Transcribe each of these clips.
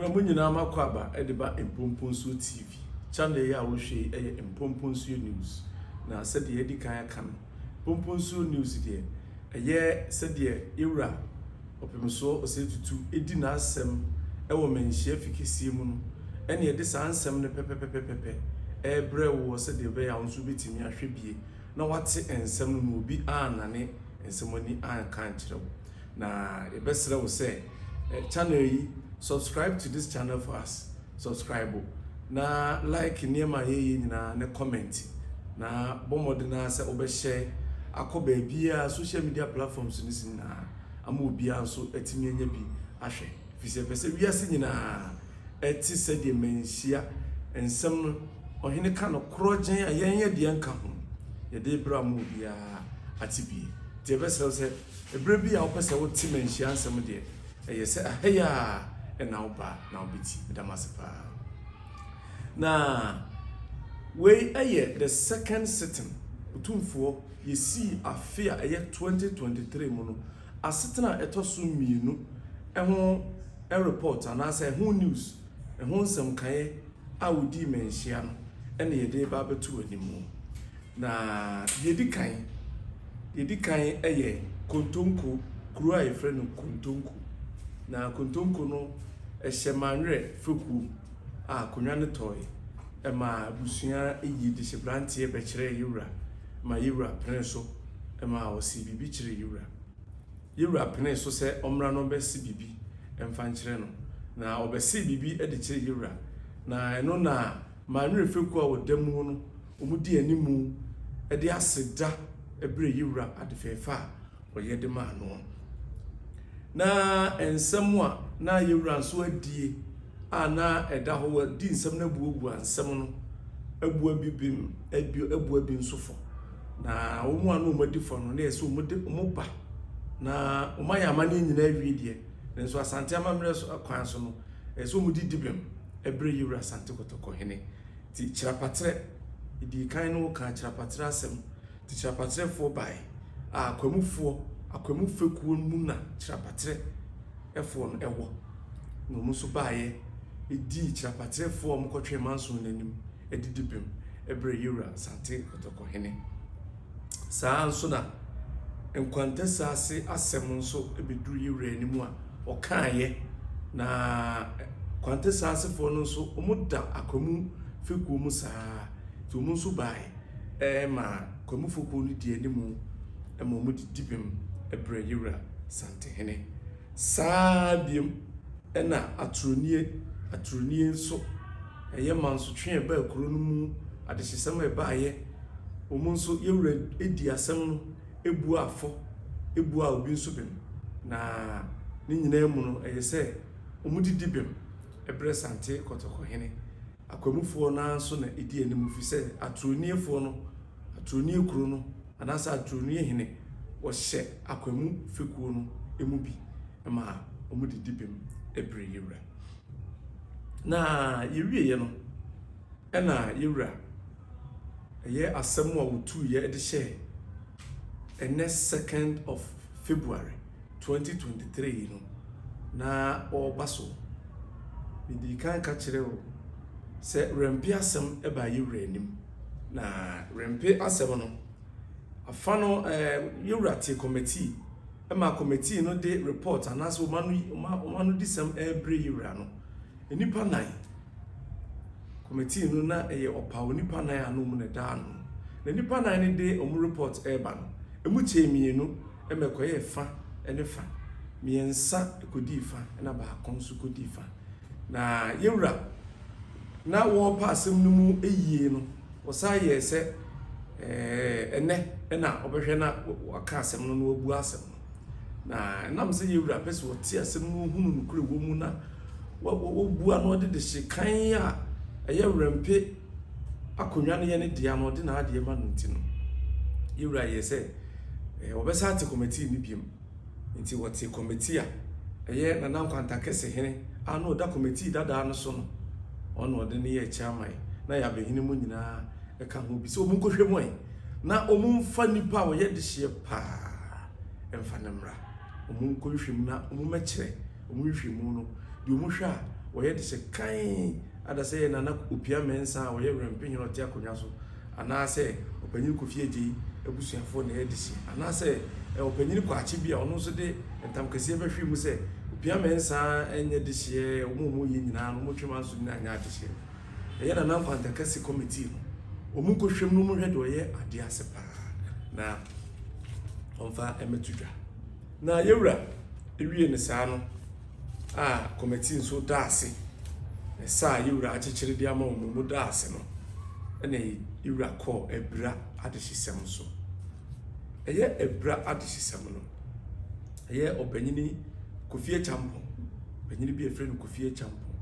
Mema mo nyinaa makɔ aba de ba Mpomponsuo TV. Channel yi a wohwɛ yi yɛ Mpomponsuo News. Na sɛdeɛ yɛadi kan aka no, Mpomponsuo News deɛ, ɛyɛ sɛdeɛ yɛwura Ɔpemsoɔ Osei Tutu di n'asɛm wɔ Manhyia fi kɛseɛ mu no, ɛna yɛde saa nsɛm no pɛpɛpɛpɛpɛ rebrɛ woɔ sɛdeɛ ɛbɛyɛ a wo nso wobɛtumi ahwɛ bie na woate nsɛm no na obi annane nsɛm ani anka ankyerɛ wo. Na yɛbɛsrɛ wo sɛ channel yi, subscribe to this channel for us, subscribe na like nneɛma a yɛyɛ nyinaa ne comment na bɔ mmɔden ara sɛ wobɛhyɛ akɔ baabiara social media platforms no si nyinaa ama obiara nso atumi anya bi ahwɛ, ɛfiri sɛ yɛpɛ sɛ wiase nyinaa ɛte sɛdeɛ manhyia nsɛm no ɔhene ka no korɔgyen a yɛn yɛ deɛ nka ho yɛde brɛ ama obiara ate bie. Nti yɛbɛsrɛ wo sɛ ɛberɛ bi a wopɛ sɛ wote manhyia nsɛm deɛ, ɛyɛ sɛ aha yi a ɛna woba na wobɛti. Meda mo ase paa. Na wei ɛyɛ the second sitting Otumfoɔ yɛsii afe a ɛyɛ 2023 mu no asetena a ɛtɔ so mmienu ɛho report anaasɛ ɛho news, ɛho nsɛmkaeɛ a wodii manhyia no ɛna yɛde ba abɛto anim. Na deɛ di kan yɛ Kontonko, kuro a yɛfrɛ no Kontonko. Na Kontonko no ɛhyɛ Manwerɛ fekuo a akonnwa no tɔeɛ ɛma abusua yi de hyɛ beranteɛ bɛkyerɛɛ yɛwura ma yɛwura pene so ma ɔsi biribi kyerɛ yɛwura. Yɛwura pene so sɛ ɔmmra no ɔbɛsi biribi mfa nkyerɛ no. Na ɔbɛsi biribi de kyerɛ yɛwura. Na ɛno na Manwerɛ fekuo a wɔda mu no, wɔn di animu de aseda brɛ yɛwura ade fɛɛfɛ a ɔyɛ de maa no. Na nsɛm a na yɛwura nso adie a na ɛda hɔ, wadi nsɛm no abuabua nsɛm no, abua bi bem, abua bi nso fɔ. Na wɔn a na wɔn adi fɔ no, na yɛ sɛ wɔn de wɔn ba na wɔn ayɛ amanneɛ nyinaa awie deɛ, nanso Asante amammerɛ so kwan so no, ɛyɛ sɛ wɔn didi bem ɛbrɛ yɛwura Asante Kɔtɔkɔ hene. Nti Kyerɛpatrɛ, ɛdii kan no wɔkaa Kyerɛpatrɛ asɛm. Nti Kyerɛpatrɛfoɔ baeɛ a Akwamufoɔ, Akwamu fekuo mu na Kyerɛpatrɛfoɔ no ɛwɔ. Na wɔn nso baeɛ ɛdii Kyerɛpatrɛfoɔ a wɔkɔtwee manson no anim didi bem ɛbrɛ yɛwura Asante Kɔtɔkɔ hene. Saa nso na Nkwantasaa ase asɛm nso bɛduru yɛwura anim a ɔkaeɛ. Na Nkwantasaa asefoɔ no nso wɔda Akwamu fekuo mu saa. Nti wɔn nso baeɛ ma Akwamu fekuo no di anim ma wɔn didi bem brɛ yɛwura Santehene. Saa biom ɛna Aturonie, Aturonie nso ɛyɛ mansotwe a ɛbaa kuro no mu, adehyesɛm a ɛbaeɛ, wɔn nso yɛwura di asɛm no ebua afɔ, ebua obi nso bem. Na ne nyinaa mu no, ɛyɛ sɛ wɔn didi bem ɛbrɛ Sante Kɔtɔkɔ hene. Akwamufoɔ naa nso na ɛdi anim fi sɛ Aturoniefoɔ no, Aturonie kuro no anaasɛ Aturonie hene wɔhyɛ Akwamu fekuo no mu bi ma wɔn didi bem ɛbrɛ yɛwura. Na yɛwieɛ no, ɛna yɛwura ɛyɛ asɛm a wɔtuiɛ de hyɛ ɛnɛ 2nd of February 2023 yi no na ɔreba so. Medi kan ka kyerɛ wo sɛ Rempe asɛm ɛbaa yɛwura anim. Na Rempe asɛm no, afa no yɛwura te committee ɛma committee no de report anaasɛ wɔn ano di sɛm ɛrebrɛ yɛwura no. Nnipa nnan committee no na ɛyɛ ɔpaw nnipa nnan a na wɔn na ɛda ano. Na nnipa nnan no de wɔn report ɛreba no, emu kyɛɛ mmienu ɛma ɛkɔyɛɛ fa ne fa. Mmiɛnsa kɔdii fa ɛna baako nso kɔdii fa. Na yɛwura na wɔrepa asɛm no mu yie no, wɔsan yɛɛ sɛ ɛnɛ ɛna ɔbɛhwɛ na waka asɛm no na wabu asɛm no. Na ɛnam sɛ yɛwura pɛ sɛ ɔte asɛm no ohunu nokorɛ wɔ mu na wɔbua na ɔde de hye kan a ɛyɛ Werɛmpe akonnwa no yɛ ne dea na ɔde n'adeɛ ma no nti no, yɛwura yɛ sɛ wɔbɛsa ate committee no biom. Nti wɔte committee a ɛyɛ Nana Nkwanta Kɛse hene a na ɔda committee dadaa no so no, ɔno ɔde no yɛ chairman na yɛ abɛhene mu nyinaa ɛka ho bi sɛ wɔn nkɔhwɛ mu ɛ na wɔn mfa nipa a wɔyɛ dehyeɛ paa mfa ne mmra. Wɔn nkɔhwɛ mu na wɔn mɛkyerɛ wɔn nhwehwɛmu no. Deɛ wɔn hwɛ a wɔyɛ de hyɛ kann ada sɛ yɛ Nana Opia Mensah a ɔyɛ Werɛmpenhene a ɔte akonnwa so anaasɛ Ɔpanyin Kofi Adjei abusuafoɔ na ɛyɛ de hyɛ anaasɛ Ɔpanyin Kwakye bi a ɔno nso de ntam kɛseɛ bɛhwee mu sɛ Opia Mensah nyɛ dehyeɛ, wɔn a wɔyɛ nyinaa no wɔtwe manso nyinaa nyɛ adehyeɛ no. Ɛyɛ Nana Nkwanta Kɛse Committee no, wɔn nkɔhwɛ mu na wɔnhwɛ deɛ ɔyɛ adeɛ ase paa na wɔmfa mmɛto dwa. Na yɛwura wie no saa no a committee nso da ase, ɛsa a yɛwura akyekyere de ama wɔn mu da ase no, ɛna yɛwura kɔɔ Abira adehyesɛm so. Ɛyɛ Abira adehyesɛm no, ɛyɛ ɔpanyini Kofi Acheampong, panyini bi a yɛfrɛ no Kofi Acheampong.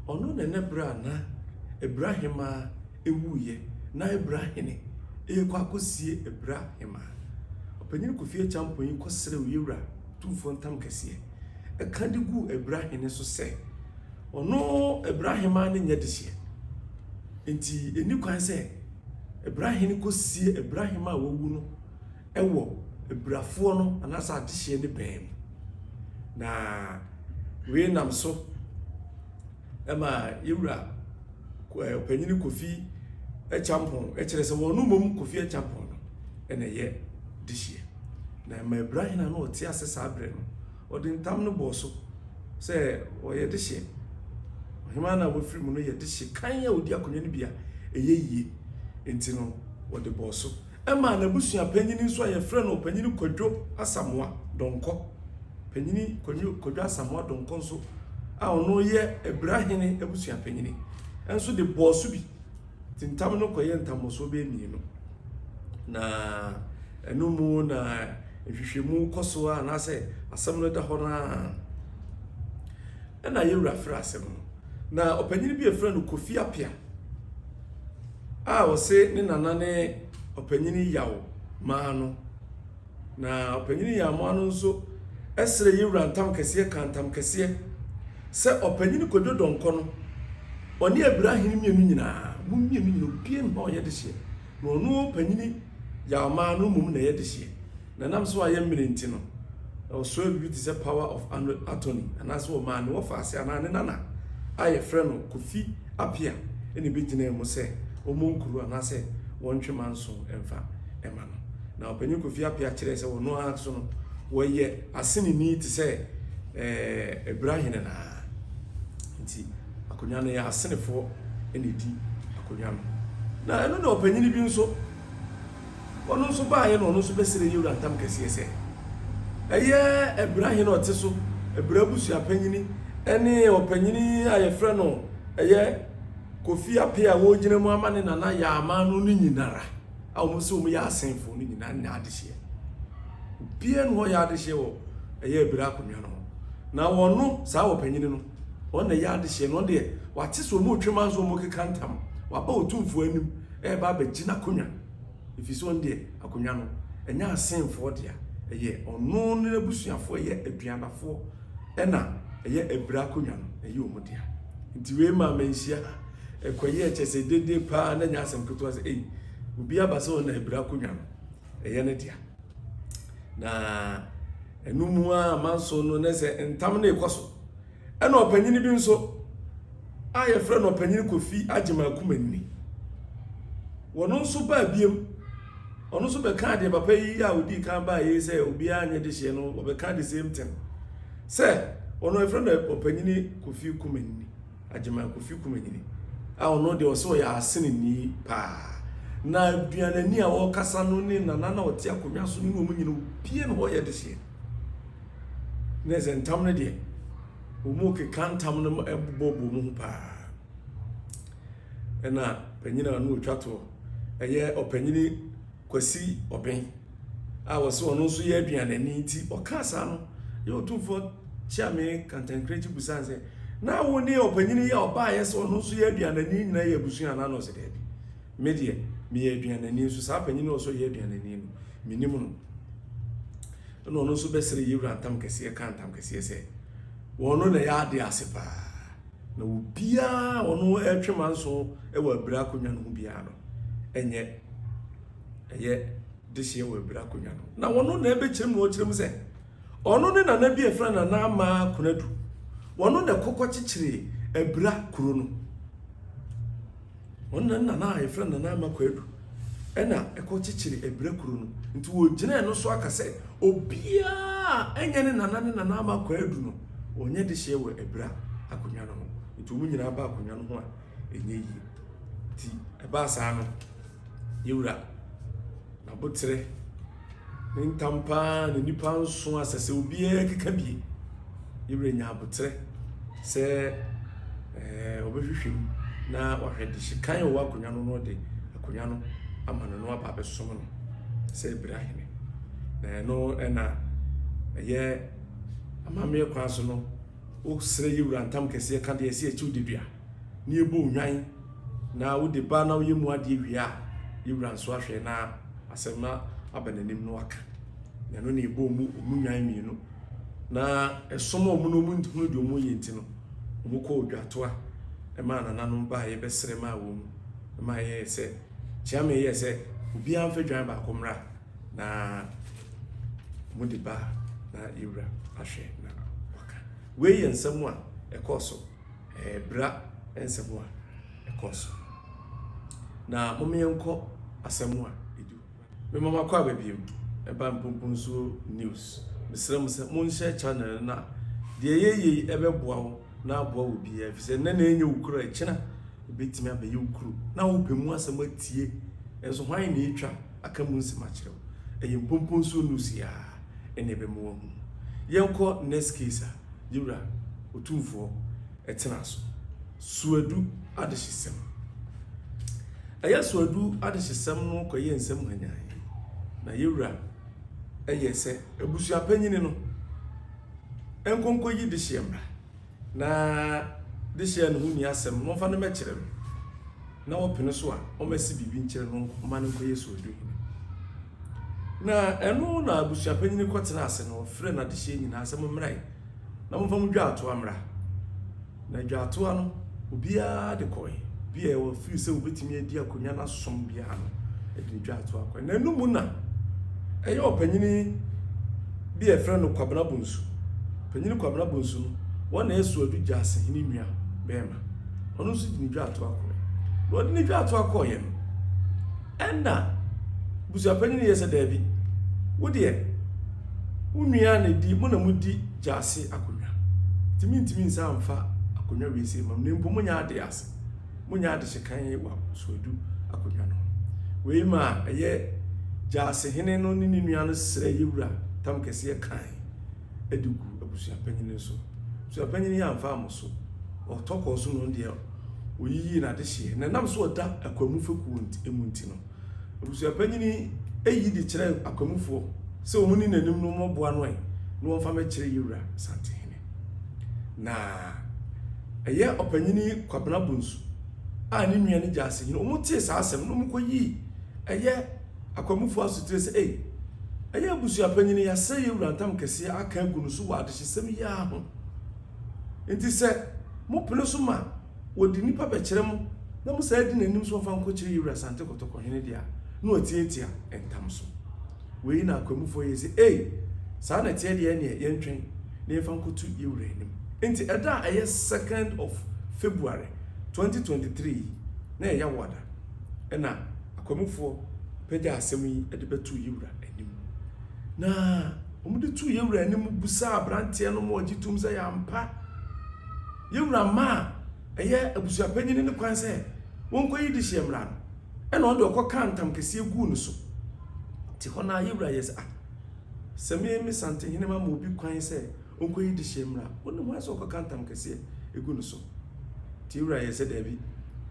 Ɔno na ɛnɛ berɛ a na Abira hemaa wuiɛ na Abira hene rekɔ akɔsie Abira hemaa. Ɔpanyin Kofi Acheampong yi kɔsrɛɛ Oyewura Tumfoɔ ntam kɛseɛ ka de guu Abira hene so sɛ ɔno Abira hemaa no nyɛ dehyeɛ nti ɛnni kwan sɛ Abira hene kɔsie Abira hemaa a wawu no wɔ Abirafoɔ no anaasɛ adehyeɛ no bɛn mu. Na wei nam so ma Yewura Ɔpanyin Kofi Acheampong kyerɛ sɛ wɔn mmom Kofi Acheampong no na ɛyɛ dehyeɛ. Na ɛma Abira hene a na ɔte ase saa berɛ no, ɔde ntam no bɔɔ so sɛ ɔyɛ dehyeɛ. Ɔhemaa no a wafiri mu no yɛ dehye kan a ɔdi akonnwa no bi a ɛyɛ yie. Nti no, wɔde bɔɔ so. Ɛmaa n'abusua panyin nso a wɔfrɛ no Ɔpanyin Kwadwo Asamoah Donkor, Panyin Kwadwo Kwadwo Asamoah Donkor nso a ɔno yɛ Abira hene abusua panyin nso de bɔɔ so bi. Nti ntam no kɔyɛ ntammɔsoɔ bɛyɛ mmienu. Na ɛno mu na nhwehwɛmu kɔ so a anaasɛ asɛm no da hɔ no ara. Ɛna yɛwura frɛ asɛm no. Na ɔpanyin bi a yɛfrɛ no Kofi Appiah a ɔse ne nana ne ɔpanyin Yaw Maano. Na ɔpanyin Yaw Maano nso srɛ yɛwura ntam kɛseɛ ka ntam kɛseɛ sɛ ɔpanyin Kwadwo Donkor no, ɔne Abira hene mmienu nyinaa, mo mmienu nyinaa obiara nni hɔ a ɔyɛ dehyeɛ. Na ɔno ɔpanyin Yaw Maano mmom na ɛyɛ dehyeɛ. Na ɛnam sɛ wayɛ mmerɛ nti no, ɔsoɛ biribi te sɛ power of attorney anaasɛ ɔmaa ne wɔfaase anaa ne nana a yɛfrɛ no Kofi Appiah na ɛbɛgyinaa mu sɛ ɔmmɔ nkuro anaasɛ wɔntwe manso mfa mma no. Na Ɔpanyin Kofi Appiah kyerɛɛ sɛ ɔno ara nso no wɔyɛ aseneni te sɛ Abira hene no ara. Nti akonnwa no yɛ asenefoɔ na ɛdi akonnwa no. Na ɛno na ɔpanyin bi nso Ɔno nso baeɛ na ɔno nso bɛsrɛɛ yɛn wura ntam kɛseɛ sɛ, Ɛyɛ Abira hene a ɔte so, Abira abusua panyini ne ɔpanyini a yɛfrɛ no ɛyɛ Kofi Appiah a wɔgyina mu ama ne nana Yaama no no nyinara a wɔn sɛ wɔn yɛ asenfoɔ no nyinaa nyɛ adehyeɛ. Obiara ne hɔ yɛ adehyeɛ wɔ ɛyɛ Abira akonnwa no ho. Na wɔn no saa ɔpanyini no wɔn na ɛyɛ adehyeɛ no wɔn deɛ wate sɛ wɔn retwe manso wɔn rekeka ntam waba otumfoɔ anim reba abɛgye n'akonnwa, ɛfiri sɛ ɔno deɛ akonnwa no, ɛnyɛ Asenfoɔ dea, ɛyɛ ɔno ne n'abusuafoɔ, ɛyɛ Aduanafoɔ ɛna ɛyɛ Abira akonnwa no, ɛyɛ wɔn dea. Nti wei maa manhyia ha, ɛkɔyɛɛ kyɛ sɛ dede paa na ɛnyɛ asɛm ketewa sɛ ei, obi aba sɛ ɔna Abira akonnwa no, ɛyɛ ne dea. Na ɛno mu a manso no ne sɛ ntam no rekɔ so. Ɛna ɔpanyin bi nso a yɛfrɛ no ɔpanyin Kofi Agyemang Kumanini, wɔn nso baa biem. Ɔno nso bɛkaa deɛ papa yi a ɔdii kan baa yi sɛ obiara nyɛ dehyeɛ no, ɔbɛka the same thing. Sɛ ɔno yɛfrɛ no ɔpanyin Kofi Kumanini, Agyemang Kofi Kumanini, a ɔno deɛ ɔsɛ ɔyɛ aseneni paa. Na aduanani a ɔrekasa no ne nana na ɔte akonnwa so no ne wɔn nyina obiara na ɔyɛ dehyeɛ. Na sɛ ntam no deɛ, wɔrekeka ntam no bobɔbobɔ wɔn ho paa. Ɛna panyin a ɔno ɔtwa toɔ, ɛyɛ ɔpanyini Kwasi Ɔben a wɔsɛ ɔno nso yɛ aduanani nti ɔkaa saa no, yɛ Otumfoɔ Kyeame Kantankrankyi busaa no sɛ, na wo ne ɔpanyini yi a ɔbaeɛ sɛ ɔno nso yɛ aduanani nyinaa yɛ abusua anaa? Na ɔsɛ daabi, me deɛ meyɛ aduanani nso saa panyini a ɔsɛ ɔyɛ aduanani no, menim no. Ɛna ɔno nso bɛsrɛ yɛn wura ntam kɛseɛ kaa ntam kɛseɛ sɛ, wɔn na ɛyɛ adeɛ ase paa, na obiara a ɔno ɛretwe manso wɔ abira akonnwa no ho biara no ɛnyɛ ɛyɛ dehyeɛ wɔ abira akonnwa no. Na wɔn na ɛbɛkyerɛ mu na ɔkyerɛ mu sɛ ɔno ne nana bi a ɛfrɛ Nana Amaa Konadu. Wɔno na ɛkɔkɔ kyekyeree Abira kuro no. Wɔn na nana a yɛfrɛ no Nana Ama Kwadu ɛna ɛkɔ kyekyere Abira kuro no. Nti wɔgyina ɛno so aka sɛ obiara a ɛnyɛ ne nana ne Nana Ama Kwadu no, ɔnyɛ dehyeɛ wɔ Abira akonnwa no ho. Nti wɔn nyinaa ba akonnwa no ho a, ɛnyɛ yie. Nti ɛbaa saa no, yɛwura n'aboterɛ ne ntam paa na nnipa nson asɛ sɛ obiara keka bie. Yɛwura nya aboterɛ sɛ ɛɛ ɔbɛhwehwɛ mu na wahwɛ de hye kan a ɔwɔ akonnwa no na ɔde akonnwa no ama no na waba abɛsom no sɛ Abira hene. Na ɛno ɛna ɛyɛ amammerɛ kwan so no, wosrɛ yɛwura ntam kɛseɛ ka deɛ ɛsɛ akyiw dedua na yɛbɔ onwan na wode ba na woyɛ mu adeɛ wie a, yɛwura nso ahwɛ na asɛm no aba n'anim na waka. Na ɛno na yɛbɔ ɔmu nwan mmienu. Na ɛsom a wɔn no wɔn nhunu deɛ wɔn yɛ nti no, wɔn kɔɔ odwatoa maa nananom baeɛ bɛsrɛ maa wɔn, maa yɛyɛ sɛ, Kyeame yɛɛ sɛ obiara mfa dwan baako mmra, na wɔn de ba na yɛwura ahwɛ na waka. Wei yɛ nsɛm a ɛkɔɔ so, ɛɛ bra nsɛm a ɛkɔɔ so. Na mom yɛnkɔ asɛm a ɛdi hɔ. Mema mo akwaaba bio ɛba Mpomponsuo News. Mesrɛ mo sɛ monhyɛ channel no na deɛ yɛyɛ yi ɛbɛboa wo na aboa wo biara ɛfiri sɛ nnɛ na ɛnyɛ wo kuro a ɛkyena ɛbɛtumi abɛyɛ wo kuro na wopɛ mu asɛm atie nso hwan na ɛtwa aka mu nsɛm akyerɛ wo. Ɛyɛ Mpomponsuo News yi ara ɛna ɛbɛma woahunu. Yɛnkɔ next case a yɛwura Otumfoɔ ɛtena so. Suadu adehyesɛm. Ɛyɛ Suadu adehyesɛm no kɔyɛɛ nsɛm hwanyann, na Yewura yɛɛ sɛ abusuapanyin no nkɔ nkɔyi dehyeɛ mmra, na dehyeɛ no ho nni asɛm no wɔmfa no mmɛkyerɛ no, na wɔpene so a wɔmmɛse biribi nkyerɛ no mma no nkɔyɛ Suadu hene. Na ɛno na abusuapanyin kɔtenaa ase no, ɔfrɛɛ n'adehyeɛ nyinaa sɛ mommerai na momfa mo dwaatoa mmra. Na dwaatoa no, obiara de kɔe. Bi a wɔfiri sɛ wɔbɛtumi adi akonnwa no asom biara no, de ne dwaatoa kɔe. Na ɛno mu na ɛyɛ ɔpanyini bi a yɛfrɛ no Kwabena Bonsu. Panyini Kwabena Bonsu no, wɔn na ɛyɛ Suadu Gyasehene nua bɛrima. Ɔno nso de ne dwaatoa kɔe. Na ɔde ne dwaatoa kɔeɛ no, Ɛnna busuapanyin yɛ sɛ, Dabi, wo deɛ, wo nua na edi, mo na mudi gyaase akonnwa. Nti mintumi nsan mfa akonnwa wei sei mma mo, na mpo monyɛ ade ase, monyɛ adehyekan wɔ Soadu akonnwa no ho. Wei maa ɛyɛ gyaasehene no ne ne nua no srɛɛ yɛn wura tam kɛseɛ kae de guu abusuapanyin no so. Abusuapanyin yi amfa ammɔ so, ɔtɔ kɔɔ so na ɔno deɛ Oyiyii n'adehyeɛ, na ɛnam sɛ ɔda Akwamu fekuo mu nti no, abusuapanyin yi de kyerɛɛ Akwamufoɔ sɛ wɔn nni n'anim no mmɔboa no ɛ na wɔmfa mmɛkyerɛ Yewura Asantehene. Na ɛyɛ ɔpanyini Kwabena Bonsu a ne nua ne Gyasehene, wɔn tee saa asɛm no, wɔn kɔyii ɛyɛ Akwamufoɔ asotire sɛ, Ei, ɛyɛ abusuapanyin, yɛasɛe Yewura ntam kɛseɛ aka agu no so wɔ adehyesɛm yi ara ho. Enti sɛ mopene so ma wɔde nnipa bɛkyerɛ mo na mosan di n'anim sɛ wɔmfa nkɔkyerɛ Yewura Asante Kɔtɔkɔ hene deɛ a, na watiatia ntam so. Wei na Akwamufoɔ yɛɛ sɛ, Ei! Saa na ɛteɛ deɛ ɛnneɛ yɛntwɛn na yɛmfa nkɔto Yewura anim. Enti ɛda a ɛyɛ second of February, 2023 yi, na ɛyɛ Yawoada, ɛna Akwamufoɔ pagyaa asɛm yi de bɛtoo Yewura anim. Na wɔde too yɛn wura anim bisaa aberanteɛ no ma ɔgye tom sɛ ɛyɛ ampa. Yɛn wura maa ɛyɛ abusuapanyin no kwan sɛ wɔnkɔyi dehyeɛ mmra no, ɛna ɔno deɛ ɔkɔkaa ntam kɛseɛ guu no so. Nti hɔ no ara yɛn wura yɛ sɛ, ah, sɛ me me Santehene mama obi kwan sɛ ɔnkɔyi dehyeɛ mmra a, ɔnim hwan sɛ ɔkɔka ntam kɛseɛ gu no so. Nti yɛn wura yɛ sɛ daabi,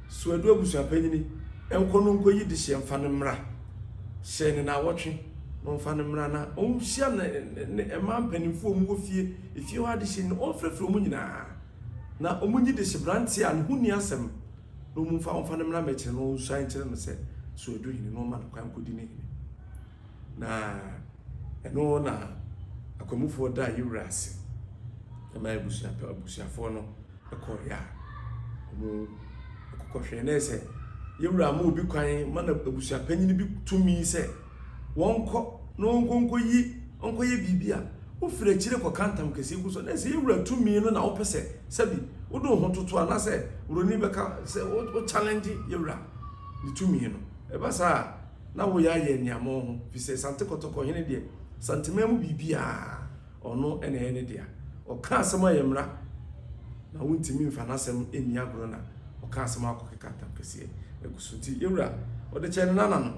Suadu abusuapanyini nkɔ no nkɔyi dehyeɛ mfa no mmra. Hyɛ no naawɔtwe na ɔmfa no mmra na ɔnhyia ne ne mmaa mpanimfoɔ a wɔwɔ fie, efie hɔ adehye no, ɔmfrɛfrɛ wɔn nyinaa na wɔnyi dehye beranteɛ a ne ho nni asɛm na wɔmfa ɔmfa no mmra mmɛkyerɛ no, ɔnsuan nkyerɛ no sɛ Suaduhene na ɔmma no kwan nkɔdi ne hene. Na ɛno na akwamufoɔ daa yɛwura ase ma abusuafoɔ no kɔeɛ a wɔkɔhwɛɛ na ɛsɛ yɛwura ama obi kwan ma na abusuapanyin bi tumi sɛ wɔnkɔ na wɔnkɔ nkɔyi nkɔyɛ biribi a Wofiri akyire kɔka ntam kɛseɛ gu so na sɛ yɛwura tumi no na wopɛ sɛ sɛbi wode wo ho toto anaasɛ buroni bɛka sɛ wo challenge yɛwura ne tumi no. Ɛba saa a, na woyɛ ayɛ aniammɔn ho, firi sɛ Sante Kɔtɔkɔ hene deɛ, Santeman mu biribiara ɔno na ɛyɛ ne dea. Ɔka asɛm a ɛyɛ mmara, na wontumi mfa n'asɛm nni agorɔ na ɔka asɛm akɔkeka ntam kɛseɛ agu so. Nti yɛwura, ɔde kyɛɛ ne nana no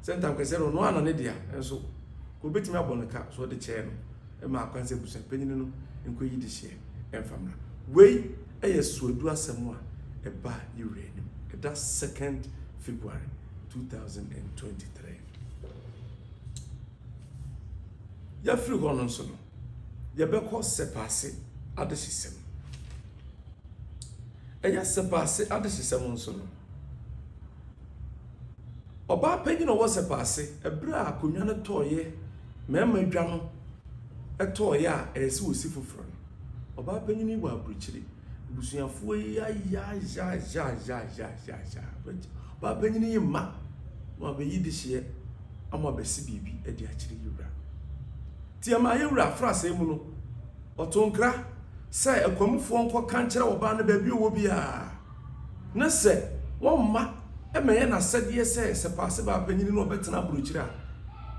sɛ ntam kɛseɛ no ɔno ara na ne dea, nso ɔbɛtumi abɔ no ka so ɔde kyɛɛ no maa kwan sɛ abusuapanyin no nkɔyi dehyeɛ mfa mmra. Wei yɛ Suadu asɛm a ɛba yɛwura anim ɛda 2nd February 2023. Yɛafiri hɔ no nso no, yɛbɛkɔ Sɛpaase adehyesɛm. Ɛyɛ Sɛpaase adehyesɛm nso no, ɔbaa panyin a ɔwɔ Sɛpaase, ɛberɛ a akonnwa no tɔeɛ, mmarima dwa no tɔeɛ a ɛyɛ sɛ wɔsi foforɔ no, ɔbaa panyin yi wɔ aburokyire. Abusuafoɔ yi ayayayayayaya. Ɔbaa panyin yi mma na wabɛyi dehyeɛ ama wabɛsi biribi de akyerɛ yɛwura. Nti ɛmaa yɛwura frasɛɛ mu no, ɔtoo nkra sɛ akwamufoɔ nkɔka nkyerɛ ɔbaa no baabi ɔwɔ biara, na sɛ wɔmma mmɛyɛ n'asɛdeɛ sɛ sɛpaase baa panyin no ɔbɛtena aburokyire a,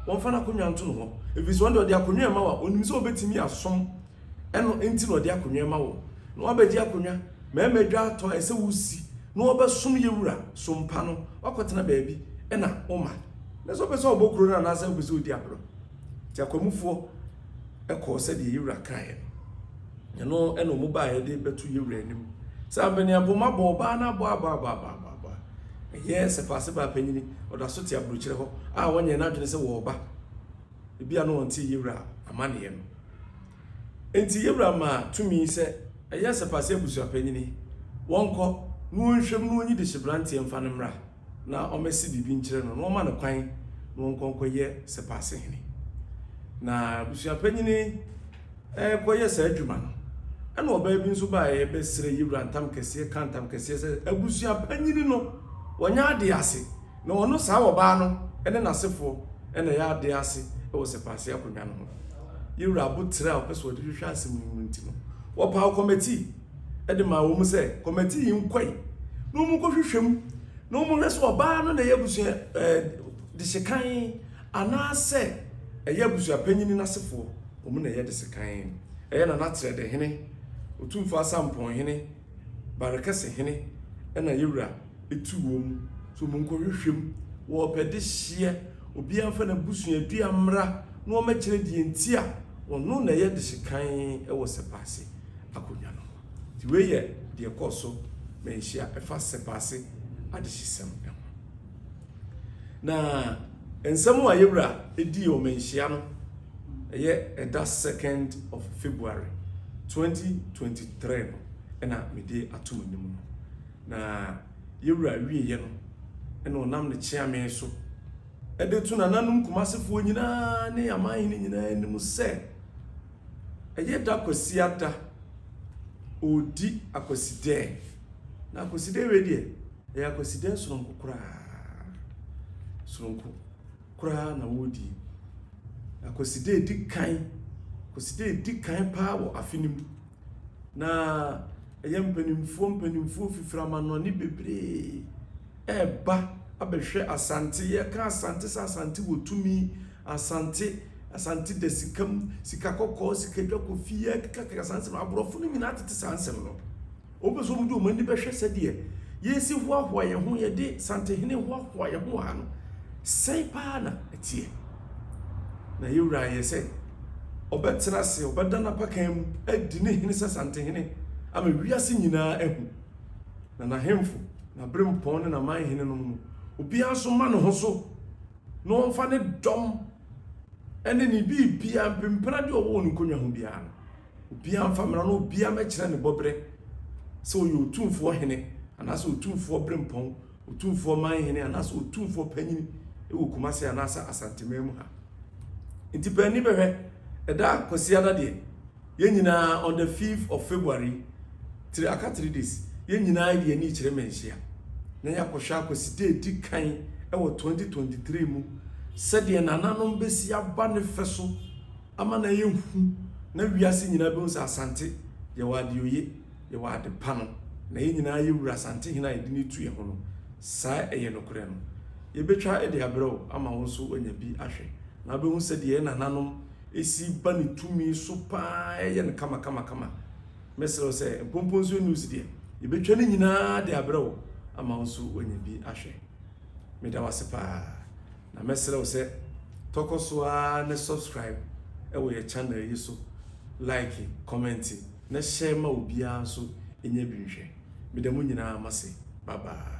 wɔmfa n'akonnwa nto no hɔ, ɛfiri sɛ ɔno deɛ ɔde akonnwa rema wo a, ɔnim sɛ ɔbɛtumi asom. Ɛno nti na ɔde akonnwa rema wo, na woabɛgye akonnwa, mmarima adwa atɔ a ɛsɛ wosi na wɔbɛsom yɛ wura som pa no, woakɔtena baabi na woma. Na sɛ wopɛ sɛ ɔbɔ kuro no anaasɛ wopɛ sɛ ɔdi aborɔ. Nti akwamufoɔ kɔɔ sɛdeɛ yɛ wura kaeɛ no. Ɛno na wɔn baeɛ de bɛto yɛ wura anim. Sɛ ampaniampoma bɔ ɔbaa no abɔ abɔ abɔ abɔ abɔ abɔ a, ɛyɛ sɛpaase baa panyini, ɔda so te aburokyerɛ hɔ a wɔnyɛ n'adwene sɛ wɔreba. Ebia na ɔntee yɛ wura amanneɛ no. Enti yɛn wura maa tumi sɛ ɛyɛ Sɛpase abusuapanyin, wɔnkɔ na wɔnhwɛ mu na wɔnyi dehyeberanteɛ mfa no mmra na ɔmmɛse biribi nkyerɛ no na wɔmma no kwan na ɔnkɔ nkɔyɛ Sɛpase hene. Na abusuapanyin rekɔyɛ saa adwuma no, ɛna ɔbaa bi nso baeɛ bɛsrɛ yɛn wura ntam kɛseɛ ka ntam kɛseɛ sɛ abusuapanyin no wɔnyɛ adeɛ ase. Na ɔno saa ɔbaa no ne n'asefoɔ na ɛyɛ adeɛ ase wɔ sɛpaase akonnwa no ho. Yɛn wura aboterɛ a ɔpɛ sɛ ɔde hwehwɛ asɛm no mu nti no, wɔpaw kɔmɛtii de maa wɔn sɛ kɔmɛtii yi nkɔe na wɔn nkɔhwehwɛ mu na wɔn nhwɛ sɛ ɔbaa no na ɛyɛ abusua ɛɛ dehyekan anaasɛ ɛyɛ abusua panyin n'asefoɔ wɔn na ɛyɛ dehyekan. Ɛyɛ Nana Trɛdehene, Otumfoɔ Asampɔnhene, Barekɛsehene na yɛn wura tu wɔn sɛ wɔn nkɔhwehwɛ mu, wɔrepɛ dehyeɛ, obiara mfa n'abusuadua mmra na wɔmmɛkyerɛ deɛ nti a ɔno na ɛyɛ dehyekan wɔ Sɛpaase akonnwa no ho. Nti wei yɛ deɛ ɛkɔɔ so manhyia ɛfa Sɛpaase adehyesɛm ho. Na nsɛm a yɛwura dii wɔ manhyia no ɛyɛ ɛda 2nd of February 2023 no ɛna mede ato mo anim no. Na yɛwura wieɛ no, ɛna ɔnam ne kyeame so de to nananom Kumasefoɔ nyinaa ne amanhene nyinaa anim sɛ, ɛyɛ da Kwasiada, ɔredi Akwasidɛɛ. Na Akwasidɛɛ wei deɛ, ɛyɛ Akwasidɛɛ soronko koraa. Soronko koraa na wɔredi. Akwasidɛɛ di kan, Akwasidɛɛ di kan paa wɔ afe no mu. Na ɛyɛ mpanimfoɔ mpanimfoɔ fifiri amanɔne bebree ɛreba abɛhwɛ Asante. Yɛka Asante sɛ Asante wɔ tumi, Asante, Asante da sika mu, sika kɔkɔɔ, sika dwa kofi, yɛkekakeka saa nsɛm no. Aborɔfo no nyinaa tete saa nsɛm no. Wɔpɛ sɛ wɔde wɔn ani bɛhwɛ sɛdeɛ yɛsi hoahoa yɛn ho, yɛde Santehene hoahoa yɛn ho wɔ ha no, sɛn paa na ɛteɛ. Na yɛn wura ayɛ sɛ ɔbɛtena ase, ɔbɛda n'apakan mu adi ne hene sɛ Santehene ama wiase nyinaa ahu. Na n'ahemfo, n'aberempɔn ne n'amanhene nom no, obiara nso mma ne ho so na ɔmfa ne dɔm ne ne biribiara, mpempena deɛ ɔwɔ wɔ ne nkonnwa ho biara no, Obiara mfa mmara na obiara mmɛkyerɛ ne bɔberɛ sɛ ɔyɛ otumfoɔ hene anaasɛ otumfoɔ berempɔn, otumfoɔ manhene anaasɛ otumfoɔ panyini wɔ Kumase anaasɛ Asanteman mu ha. Nti paani bɛhwɛ, ɛda Kwasiada deɛ, yɛn nyinaa on the 5th of February, tiri aka 3 days, yɛn nyinaa de yɛn ani kyerɛ Manhyia na yɛakɔhwɛ Akwasida ɛdi kan wɔ 2023 mu sɛdeɛ nananom bɛsi aba ne fɛ so. ama no ayɛ hu na wiase nyinaa bɛhu sɛ Asante yɛwɔ ade oye, yɛwɔ ade pa no, na yɛn nyinaa yɛ wura Asante hene a yɛde no tu yɛn ho no. Saa ɛyɛ nokorɛ no. Yɛbɛtwa de abrɛ wo ama wo nso woanya bi ahwɛ na wobɛhu sɛdeɛ yɛn nananom si ba ne tumi so paa ɛyɛ no kama kama kama. Mɛsrɛ wo sɛ Mpomponsuo News deɛ yɛbɛtwa ne nyinaa de abrɛ wo ama wo nso woanya bi ahwɛ. Meda wo ase paa na mɛsrɛ wo sɛ tɔkɔ so ara ne subscribe ɛwɔ yɛ channel yi so, like, comment na share ma obiara nso nya bi nhwɛ. Meda mo nyinaa mo ase. Bye bye.